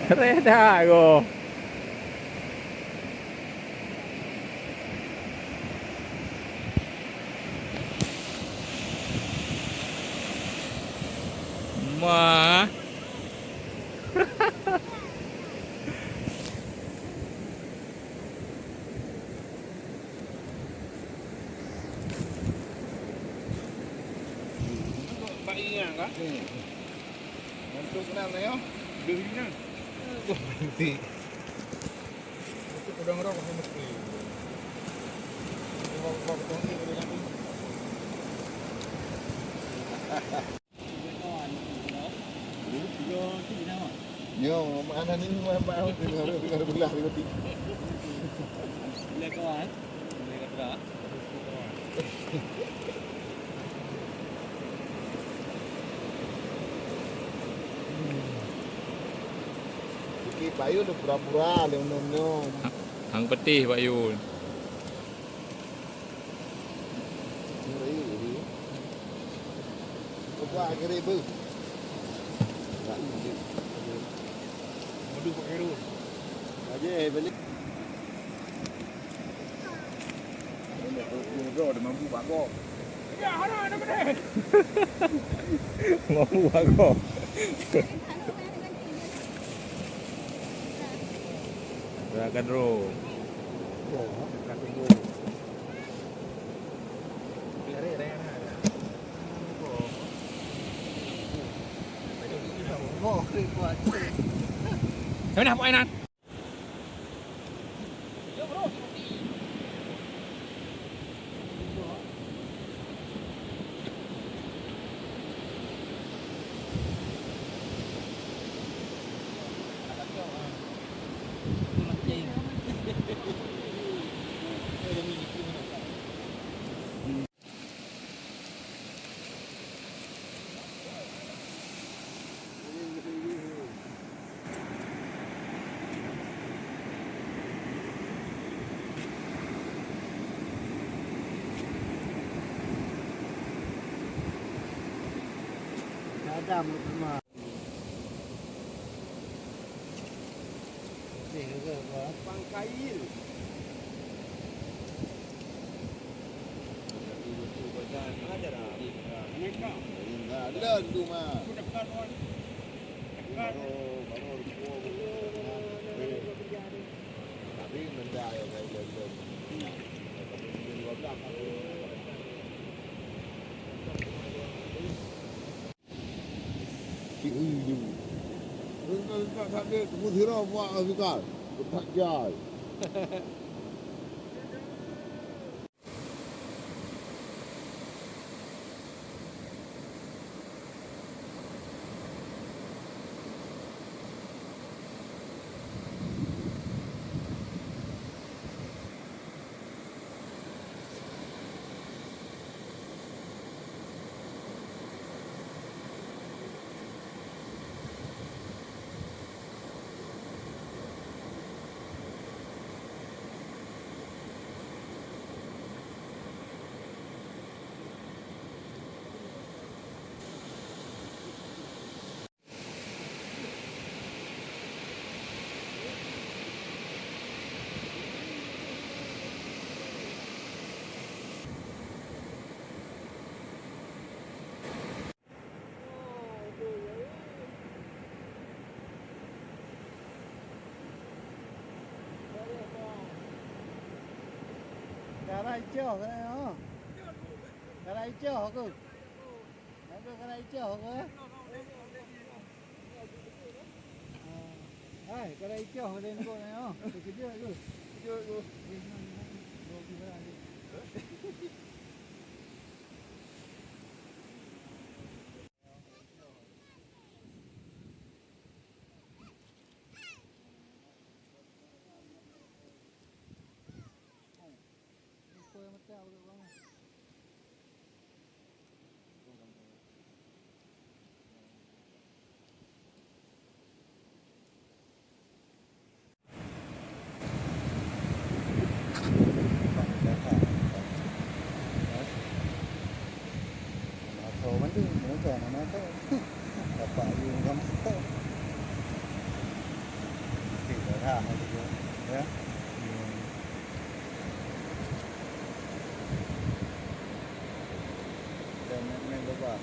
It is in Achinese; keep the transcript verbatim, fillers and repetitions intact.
Reda go. Ma. Bak ingat kah? Hmm. Untuk nan ya. Deuh ingat. Untuk udang rok mesti. Nyoe, mana ni, mana, mana, mana belah ni, belah ni. Bila kawan, bila kata. Oke, Pak Yun pura-pura lé nyoe. Hang peuteh, Pak Yun. Buka akhirnya, Bu. Madu pakai run. Aja balik. Ada mampu bago. Mampu bago. Gerakan roh. Mana apa Ainan? Adam, Pangkail. Lôn tu mah. Baru, baru. Tapi benda yang lain-lain. Tapi dua belas. Cik Ui jeuet. Leungeun that that teupeu sidroe bak hospital. That jai. Ka rhai coh keunoe. Ka rhai coh aku. Aku ka rhai coh aku, eh. Ah. Hai, ka rhai coh keunoe, oh. Terkejut aku. Terkejut aku. Eh, nah, nah, nah. Dua puluh barang ni. Ya. Hmm. Dan main-main bola.